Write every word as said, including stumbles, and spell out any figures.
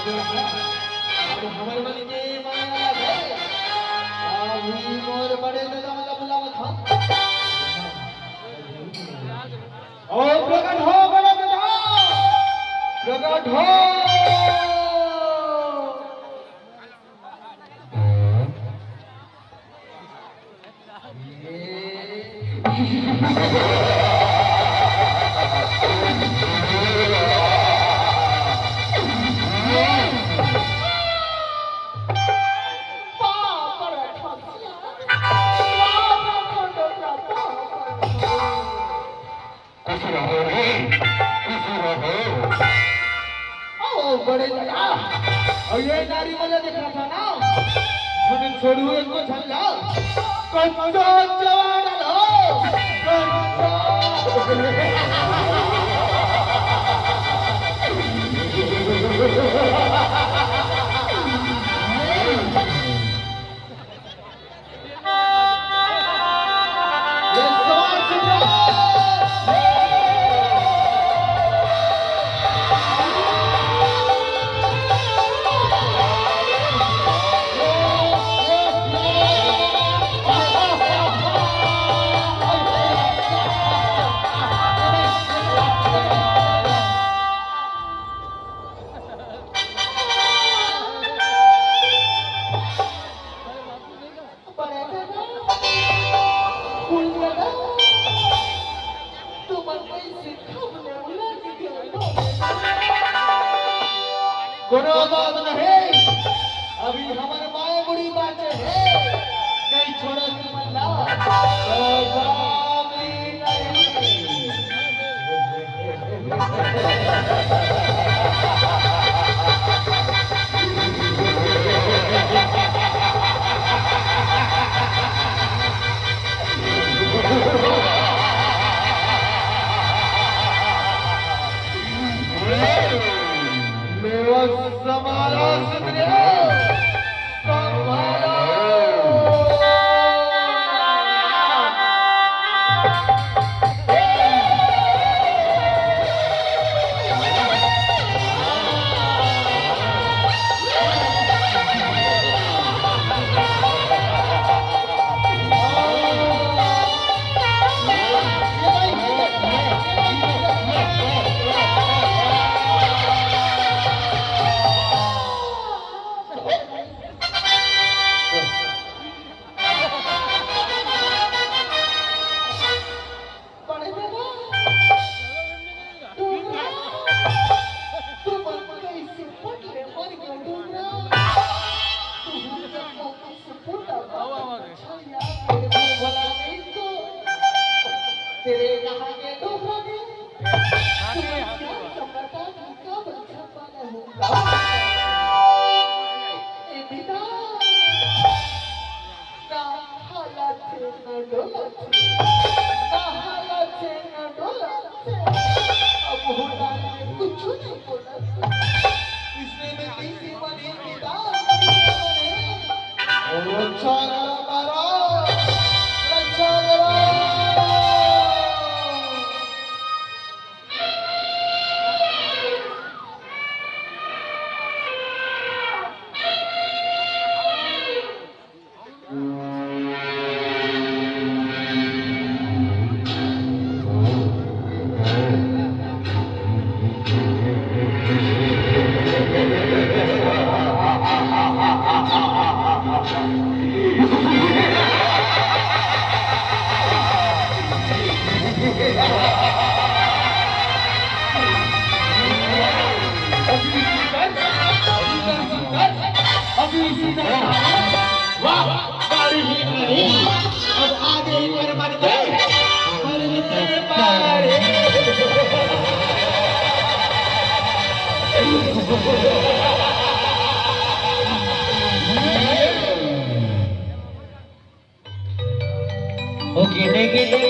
अब हमर मन के माया लगे। अभी मोर बड़े दादा मन ला बुलावत हन। ओ प्रकट हो बड़े दादा, प्रकट हो। खुश रहो रे, खुश रहो। ओ बड़े दादा, अउ ये नारी मन ला देखत हव ना, झन छोड़हू एको झन ला। कच्चा जवान हो, कच्चा। बड़े दादा, फूल दादा, तुमन कइसे खबने उला के गेल हो? कोनो बात नहीं, अभी हमर माय मुड़ी बाँचे हे, नहीं छोड़े तुमन ला, तो बाबी नहीं। मेरा समारा सुंदरिया। बड़े दादा, डोकरा, तुमन कइसे पट ले मर गया डोकरा? तुमन जब मौका से फूटा बाबा छलिया, तेरे को भला नहीं तो। तेरे कहाँ के डोकरा ने? तुमन क्या समझता कि कब छपा नहीं होगा? ए बेटा, ना हालत है, ना डोलत है, ना हालत है, ना डोलत है। अब होना है, कुछ नहीं बोला। इसने में किसी बने की दाल नहीं बने। ओ चांगला मारा, ओ चांगला। वाह, बड़ी ही बड़ी। अब आगे ही पर मत बढ़, पर मत बढ़। ओके, देखिए।